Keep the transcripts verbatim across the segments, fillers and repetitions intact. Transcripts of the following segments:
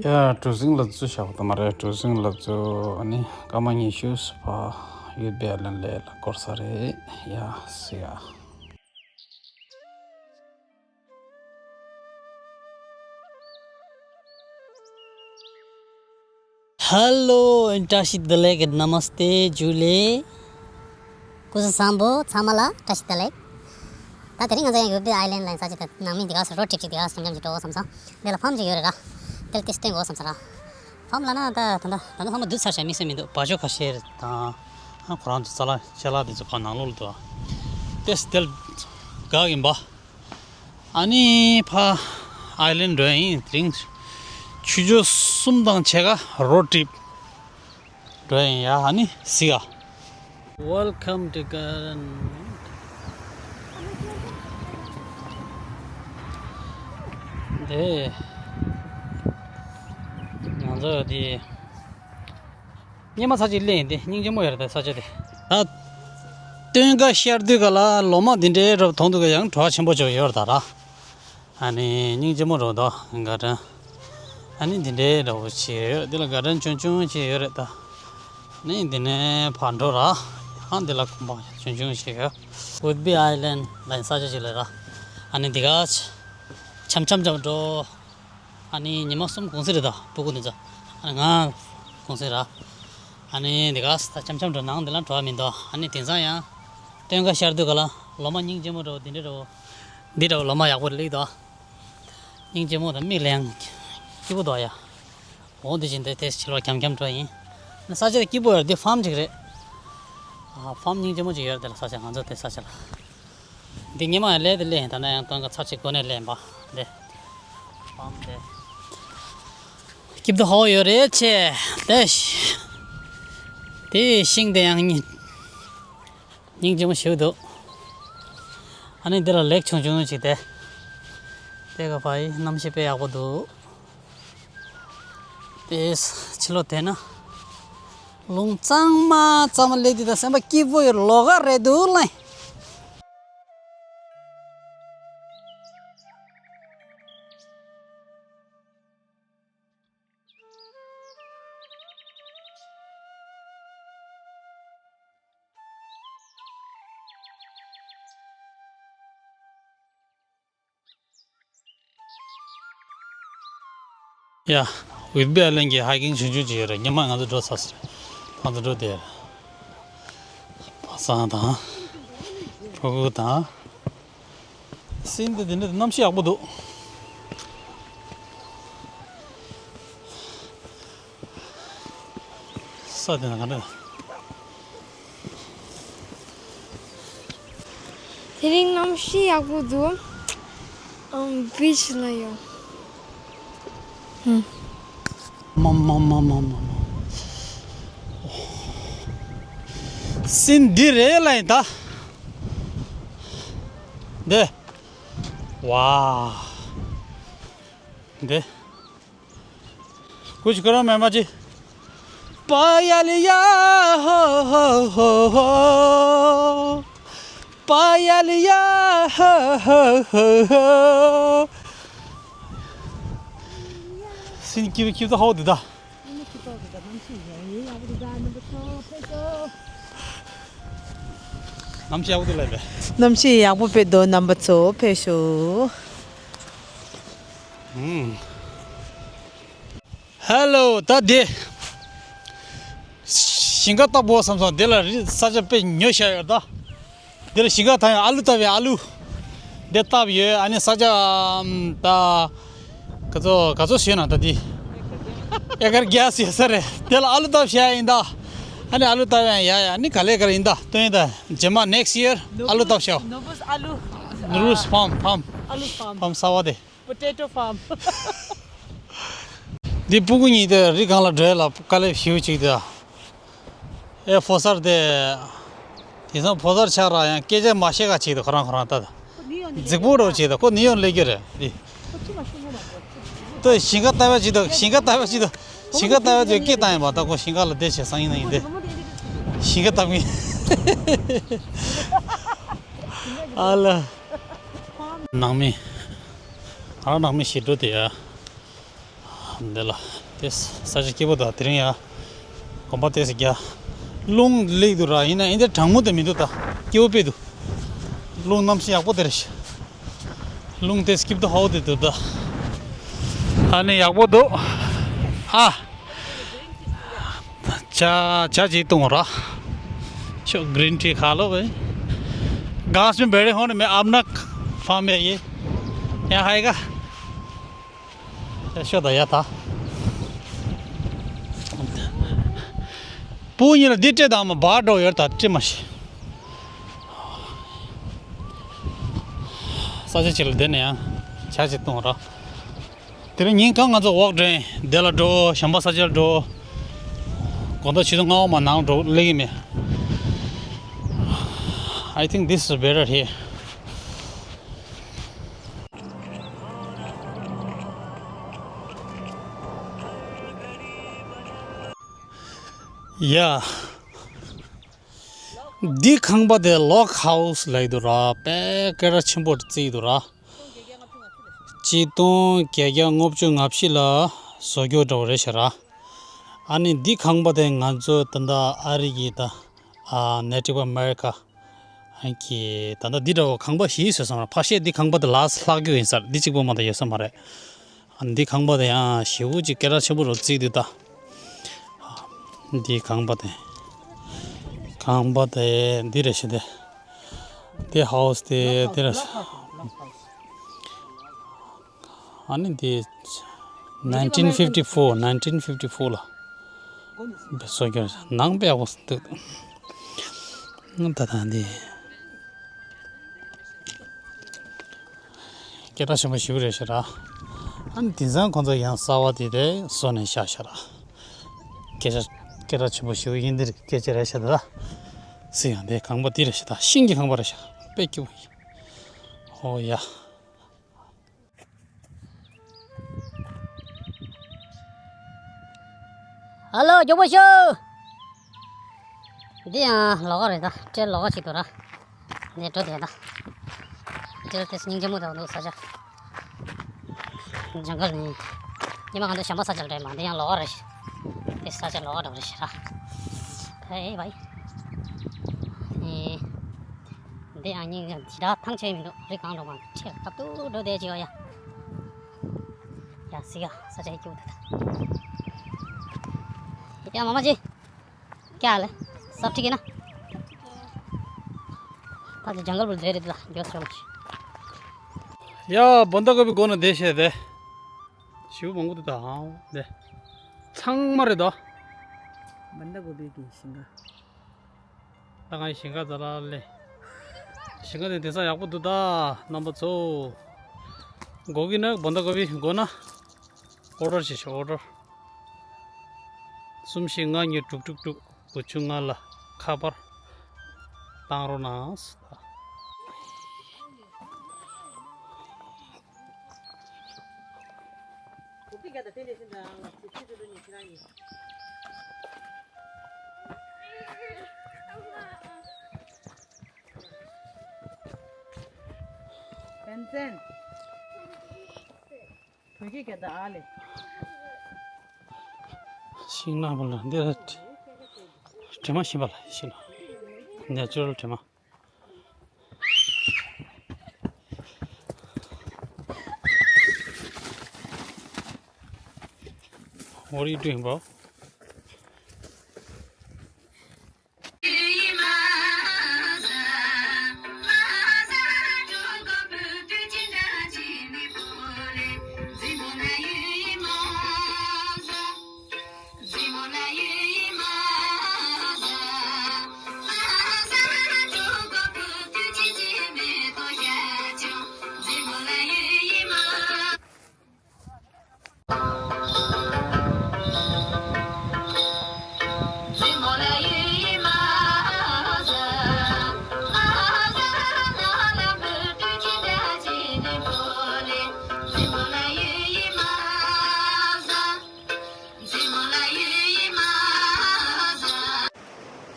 ཡ། གྲུ་གཟིངས་ལ་འཛུལ་བཞག་པ་དང་མ་རེད། གྲུ་གཟིངས་ལ་འཛུལ་ནི་སྐར་མ་ཉི་ཤུ་ཕར་ཡུལ་སྦེ་ལན་ལས་ལ་འགོར་ས་རེད། ཡ་སི་ཡ། Hello, བཀྲ་ཤིས་བདེ་ལེགས། Namaste, Julie. སྐུ་གཟུགས་བཟང་པོ་ཚང་མ་ལ་བཀྲ་ཤིས་བདེ་ལེགས། ད་དེ་རིང་ང་ཚོ་ཡང་ཡུལ་སྦེ་ཨའི་ལན་ལ་ཡིན་ས་ཅིག་དང་ནང་མི་འདི་ག་ས་རོ་ཊིབ་ཅིག་འདི་ག་ས་འཇམ་འཇམ་ཅིག་འགྲོ་བསམ་སོང་། འདི་ལ་ཕམ་ཅིག་ཡོད་རེད་ར། དེ་ལ་ཏིས་སྟོན་དགོས་བསམ་ས་ར། ཕམ་ལ་ན་ད་ད་ད་ད་ད་ཚང་མ་བསྡུ་ཚར་ཤག་མི་སེམས་མི་འདུག་བ་ཅོ་ཁ་ཤས་རེད་དང་། ཨ་ཁོ་རང་ཚོ་ཙ་ལ་ཅ་ལག་འདི་ཚོ་ཕར་ནང་ལོགས་ལ་འདུག་ཏེས་དེ་ལ་དགའ་ཡིན་པ། ཨ་ནི་ཕ་ཨའི་ལན་འགྲོ་ཡིན། དེ་རིང་ཆུ་ཚོད་གསུམ་དང་ཕྱེད་ཀ་རོ་ཊིབ་འགྲོ་ཡིན་ཡ། ཨ་ནི་སི་ཡ། Welcome to Garden. དེ་ང་ཚོ་དེ་སྙེ་མ་ཚ་ཅིག་ལེན་ཡིན་ཏེ་སྙིང་རྗེ་མོ་ཡོད་རེད་ད་ས་ཆ་དེ། ད་སྟོན་ཁ་ཤར་དུས་ག་ལ་ལོ་མ་འདི་འདྲའི་རབ་མཐོང་དུས་ག་ཡང་བྲོ་བ་ཆེན་པོ་ཅིག་ཡོད་རེད་ད་ར། ཨ་ནི་སྙིང་རྗེ་མོ་རེད་ད་ག་དྲན། ཨ་ནི་འདི་འདྲའི་འདྲ་བོ་ཅིག་ཡོད། འདི་ལ་ག་དྲན་ཆུང་ཆུང་ཅིག་ཡོད་རེད་ད། ཨ་ནི་འདི་ནས་ཕར་འགྲོ་ར། ཨ་འདི་ལ་གོམ་པ་ཆུང་ཆུང་ཅིག་ཡོད། ཝུད་བི་ཨའི་ལན་ལ་ཡིན་ས་ཆ་ཅིག་ལ་ར། ཨ་ནི་འདི་ག་འཆམ་འཆམ་འཆམ་འགྲོ། ཨ་ནི་ཉི་མ་གསུམ་གུང་སེང་རེད་ད་སྤུ་གུ་འདི་ཚོ། ཨ་ནི་ང་གུང་སེང་ར། ཨ་ནི་འདི་ག་ས་འཆམ་འཆམ་འགྲོ་ནང་འདི་ལ་འགྲོ་བ་མི་འདུག་ཨ་ནི་དེང་སང་ཡང་སྟོན་ཁ་ཤར་དུས་ག་ལ་ལོ་མ་སྙིང་རྗེ་མོ་འདྲ་བོ་འདི་འདྲ་འདྲ་བོ། འདི་འདྲ་བོ་ལོ་མ་ཡག་པོ་སླེབས་འདུག་སྙིང་རྗེ་མོ་དང་མིག་ལ་ཡང་སྐྱིད་པོ་འདུག་ཡ། འོ་འདི་བཞིན་དེ་དེ་ཕྱི་ལོགས་འཁྱམ་འཁྱམ་འགྲོ་ཡིན། ས་ཆ་དེ་སྐྱིད་པོ་ཡོད་རེད། འདི་ཕམ་ཅིག་རེད། ཨ་ཕམ་སྙིང་རྗེ་མོ་ཅིག་ཡོད་རེད། དེ་ལ་ས་ཆ་ང་ཚོ་དེ་ས་ཆ་ལ། འདི་ཉི་མ་ཡང་ལས་དེ་ལས་ཡིན། ད་ནས་ཡང་སྟོན་ཁ་ཚར་གཅིག་གོ་ནས་ལས་ཡིན་པ་འདི། ཕམ་དེ། སྐྱིད་པོ་ཧ་ཡོད་རེད་ཆེ། དེ་ཤི་དེ་ཤིང་དེ་ཡང་སྙིང་སྙིང་རྗེ་མོ་ཞིག་འདུག་ཨ་ནི་འདི་ལ་ལེག་ཆུང་ཆུང་ཅིག་དེ། དེ་ག་ཕ་ཡི་གནམ་གཤིས་དཔེ་ཡག་པོ་འདུག་དེ་ཕྱི་ལོགས་དེ་ན་རླུང་གཙང་མ་གཙང་མ་སླེབས་དུས་ད་སེམས་པ་སྐྱིད་པོ་ཡོད། ལོགས་ཀ་རེད་འདུག་ལེ། ཡ། ཝིད་བི་ཨའི་ལན་གྱི་ཧའི་ཀིང་ཆུང་ཆུང་ཅིག་ཡོད་རེད། ཉི་མ་ང་ཚོ་འགྲོ་ཚར་སོང་རེད། ང་ཚོ་འགྲོ་བསྡད་རེད། པ་སངས་དང་། ཕྲུ་གུ་དང་། སིན་དེ་དེ་འདྲ་གནམ་གཤིས་ཡག་པོ་འདུག་ས་དེ་ན་ག་འདྲ། དེ་རིང་གནམ་གཤིས་ཡག་པོ་འདུག་ཨམ། བིཆ་ལ་ཡོང་། ཧུམ། མ་མ་མ་མ་མ་མ། སིན་འདི་རེད་ལ་ཡིན་ད། འདི། ཝ། འདི། ཀུ་ཆུ་ཁོ་རང་མེ་མ་ཅི། པ་ཡ་ལི་ཡ་ཧོ་ཧོ་ཧོ་ཧོ། པ་ཡ་ལི་ཡ་ཧོ་ཧོ་ཧོ་ཧོ། སིན་ཀི་ཀི་ཏོ་ཧོ་དི་ད། གནམ་གཤིས་ཡག་པོ་འདུག་ལབ་པས། གནམ་གཤིས་ཡག་པོ་དཔེ་འདུག་རྣམ་པ་ཚོ་ཕེབས་ཤོག་ཨུམ། ཧེ་ལོ། ད་འདི་ཞིང་ཁ་བཏབ་དགོས་བསམ་སོང་། འདི་ལ་རི་ས་ཆ་དཔེ་ཉོ་བཞག་ཡོད་ད། འདི་ལ་ཞིང་ཁ་བཏབ་ཡང་ཨ་ལུ་བཏབ་ཡང་ཨ་ལུ། འདི་བཏབ་ཡོད། ཨ་ནི་ས་ཆ་ཨམ་ད་ག་ཚོད་ག་ཚོད་ཞོན་ན་ད་འདི་ཨེ་ཀར་བརྒྱ་ཞིག་ས་རེད། དེ་ལ་ཨ་ལུ་བཏབ་བཞག་ཡིན་ད། ཨ་ནི་ཨ་ལུ་བཏབ་ཡང་ཡ་ཡ་ཨ་ནི་ག་ལེ་ག་ལེ་ཡིན་ད་སྟོན་ཡིན་ད། རྗེས་མ་next year་ཨ་ལུ་བཏབ་བཞག་ནོ་བུས་ཨ་ལུ། ནོ་བུས་ཕམ་ཕམ། ཨ་ལུ་ཕམ། ཕམ་གསར་བ་དེ། Potato farm། འདི་སྤུ་གུ་གཉིས་དེ་རི་སྒང་ལ་འགྲོ་ཡ་ལ་དཀའ་ལས་ཞེ་པོ་ཅིག་དེ། ཨེ་ཕོ་གསར་དེ། དེང་སང་ཕོ་གསར་ཆགས་ར་ཡང་སྐད་ཆ་མ་བཤད་ག་ཅིག་དེ་ཁོ་རང་ཁོ་རང་ལྟ་དང་། རྫིག་པོ་འདྲ་བོ་ཅིག་དང་ཁོ་ནི་ཡོང་སླེབས་རྒྱུ་རེད་འདི། ད་ཞིང་ཁ་ལྟ་བ་ཅིག་དང་ཞིང་ཁ་ལྟ་བ་ཅིག་དང་ཞིང་ཁ་ལྟ་བ་ཅིག་སྐད་བཏང་ཡིན་པ། ད་ཁོ་ཞིང་ཁ་ལ་བསྡད་བྱས་སང་ཉིན་ན་ཡིན་ཏེ། ཞིང་ཁ་ལྟ་གི་ཨ་ལ། ནང་མི། ང་རང་ནང་མི་ཞིག་འགྲོ་དེ་ཡ། འདི་ལ་དེ་ས་ཆ་སྐྱིད་པོ་དང་དེ་རིང་ཡ་གོམ་པ་ཏོག་ཙམ་རྒྱག་རླུང་སླེབས་འདུག་ར། ཡིན་ན་ཡིན་དེ་གྲང་མོ་དེ་མི་འདུག་ད་སྐྱིད་པོ་དཔེ་འདུག་རླུང་གནམ་གཤིས་ཡག་པོ་དེ་རེད་ཤག་རླུང་དེ་སྐྱིད་པོ་ཧོ་དེ་འདུག་ད། ཨ་ནི་ཡག་པོ་འདུག་ཨ། ཇ་ཇ་ཅིག་བཏུང་ར། ཤོ་green tea खा लो भाई। घास में बैठे होने में अपना फार्म है ये। यहाँ आएगा। ཤོ་ད་ཡ་ད། བུ་གཉིས་ལ་འདི་སྤྲད་དང་མ་བར་འགྲོ་ཡོད་ད་སྤྲད་མ་ཤེས། ས་ཆ་ཅིག་ལ་བསྡད་ནས་ཡང་ཇ་ཅིག་བཏུང་ར། དེ་རིང་ཉིན་གང་ང་ཚོ་walk་འགྲོ་ཡིན། དེ་ལ་འགྲོ། གཞན་པ་ས་ཆར་འགྲོ། དགོང་དག་ཆུ་ཚོད་ལྔ་པ་མ་ནང་འགྲོ་སླེབས་ཀྱི་མེད། I think this is better here. Yeah. འདི་ཁང་པ་དེ་log house་ལབ་ཀྱི་འདུག་ར། དཔེ་སྐད་གྲགས་ཆེན་པོ་བརྩིས་འདུག་ར། ཆིག་སྟོང་བརྒྱད་བརྒྱ་ལྔ་བཅུ་ང་བཞི་ལ་བཟོ་རྒྱུ་འདྲ་བོ་རེད་ཤག་ར། ཨ་ནི་འདི་ཁང་པ་དེ་ང་ཚོ་ད་ལྟ་ཨ་རི་གི་ད་ཨ་Native America་གི་ད་ལྟ་འདི་འདྲ་བོ་ཁང་པ་བཞི་བཟོས་སོང་ར། ཕལ་ཆེར་འདི་ཁང་པ་དེ་ལས་ལྷག་རྒྱུ་ཡིན་ས་རེད། འདི་གཅིག་པོ་མ་གཏོགས་ཡོད་ས་མ་རེད། ཨ་ནི་འདི་ཁང་པ་དེ་ཡང་ཞེ་པོ་ཅིག་སྐད་གྲགས་ཆེན་པོ་རུ་བརྩིས་འདུག་ད། འདི་ཁང་པ་དེ། ཁང་པ་དེ་འདི་རེད་ཤག་དེ། དེ་house་དེ་འདི་རེད་ཤག་ཨ་ནི་འདི་nineteen fifty four, nineteen fifty four་ལ་བཟོས་རྒྱུ་རེད། ནང་དཔེ་ཡག་པོ་འདུག་ད་ད་འདི། སྐད་གྲགས་ཆེན་པོ་ཞེ་པོ་རེད་ཤག་ར། ཨ་ནི་དེང་སང་ཁོང་ཚོ་ཡང་གསར་པ་དེ་དེ་བཟོས་ནས་བཞག་ཤག་ར། སྐད་ཆ་སྐད་གྲགས་ཆེན་པོ་ཞེ་པོ་ཡིན་འདིར་སྐད་ཆ་རེད་ཤག་ད། སི་ཡང་དེ་ཁང་པ་འདི་རེད་ཤག་ད། ཤིང་གི་ཁང་པ་རེད་ཤག་དཔེ་སྐྱིད་པོ་ཡིན། ཨོ་ཡ། ཧ་ལོ་མགྱོགས་པོ་ཤོག་འདི་ཡང་ལོགས་ཀ་རེད་ད། ཊེལ་ལོགས་ཀ་ཅིག་འདུག་ར། ནས་འགྲོ་དེ་ད། ཊེལ་དེ་སྙིང་རྗེ་མོ་དང་འདུག་ས་ཆ། ཇང་གལ་ནི། ཉི་མ་གང་དུ་གཞན་པ་ས་ཆ་ལ་འགྲོ་ཡི་མ། འདི་ཡང་ལོགས་ཀ་རེད། དེ་ས་ཆ་ལོགས་ཀ་འགྲོ་རེད་ཤག་ར། ཧེ་བའི། ཨེ། འདི་ཡང་སྙིང་ཞེ་དྲག་ཐང་ཆད་མི་འདུག་རི་གང་འགྲོ་མ་ཁྲེལ་སྐབས་ཏུ་འགྲོ་བསྡད་ཅིག་ཡོད་ཡ། ཡ་སི་ཡ་ས་ཆ་ཡི་སྐྱིད་པོ་དེ་ད། ཡ་མ་མ་ཅི། ཀྱ་ལེ། སབ་ཁྲིག་ཡིན་ན། ད་ཅི་ཇང་གལ་བུལ་རེད་ལ་འགྱོ་སོང་ཅི། ཡ་བོན་ད་ཀོ་པི་སྒོ་ན་བསྡད་བྱས་ཏེ། ཞེ་པོ་མང་པོ་འདུག་ད་ཨང་དེ། ཚང་མ་རེད་དོ། བོན་ད་ཀོ་པི་གི་ཞིང་ཁ། ད་ང་ཡི་ཞིང་ཁ་ཛ་ལ་ལེ། ཞིང་ཁ་དེ་དེང་སང་ཡག་པོ་འདུག་ད། རྣམ་པ་ཚོ། སྒོ་གི་ན་བོན་ད་ཀོ་པི་སྒོ་ན། ཨོ་ཌར་བྱེད་ཤོག་ཨོ་ཌར། གསུམ་བཞི་ལྔ་གཉིས་དྲུག་དྲུག་དྲུག་དགུ་བཅུ་ལྔ་ལ་ཁ་པར་བཏང་རོགས་གནང་། བོད་སྐད་རྒྱག་ད་ཨ་ལེ། ཤིང་ནགས་པ་ལ་འདི་ལ་དྲི་མ་ཤིང་པ་ལ་ཤིང་ནགས། Natural དྲི་མ། What are you doing, bro?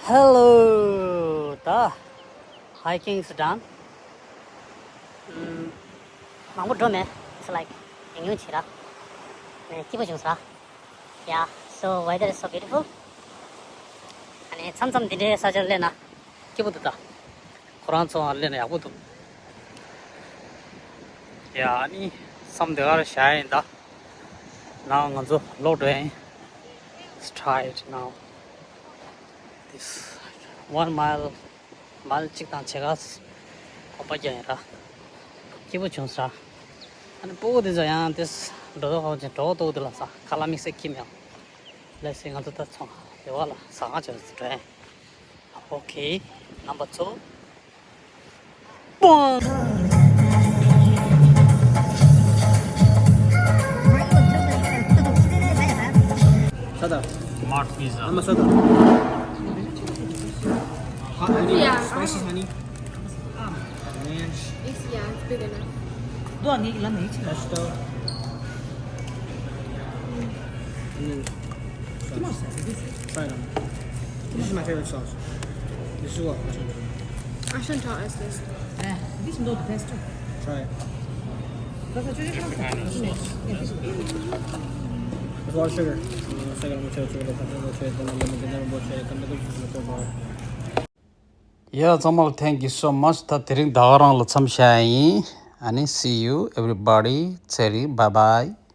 Hello, the hiking is done. ཨམ། མང་པོ་འགྲོ་མེད། It's like ཉུང་ཉུང་བྱེད་ར། སྐྱིད་པོ་བྱུང་ས། Yeah, so weather is so beautiful. ཨ་ནི་མཚམས་མཚམས་འདི་འདྲའི་ས་ཆར་སླེབས་ན་སྐྱིད་པོ་འདུག་ད། ཁོ་རང་ཚོ་སླེབས་ན་ཡག་པོ་འདུག། Yeah, ཨ་ནི་མཚམས་འདི་གར་བཞག་ཡིན་ད། Now ང་ཚོ་ལོག་འགྲོ་ཡིན། Let's try it now. This one mile, མལ་གཅིག་དང་ཕྱེད་ཀ་གོམ་པ་རྒྱག་ཡིན་ར། སྐྱིད་པོ་བྱུང་ས། ཨ་ནི་སྤུ་གུ་དེ་ཚོ་ཡང་དེ་འགྲོ་དོ་ཧོ་ཅན་གྲོགས་ཏོག་དེ་ལ་ས་ཁ་ལག་དམིགས་བསལ་ཁྱིམ་ཡང་། Let's see ང་ཚོ་ད་ཚོང་ཡོད་བ་ལ་ཟ་ཁང་ཆེ་རུ་འགྲོ་ཡིན། Okay, number two. Sada. Mark pizza. I'm a sada. Hot honey, yeah, spicy honey. Ranch. It's, yeah, it's big enough. Pesto. Mm. Try them. This is my favorite sauce. This is what? I shouldn't tell us this. Eh, this is not the best too. Try it. There's a lot of sugar. Yeah, ཚང་མ་ལ་thank you so much. ད་དེ་རིང་ད་ག་རང་ལ་མཚམས་བཞག་ཡིན། ཨ་ནི་see you everybody. ཚེ་རིང་bye bye.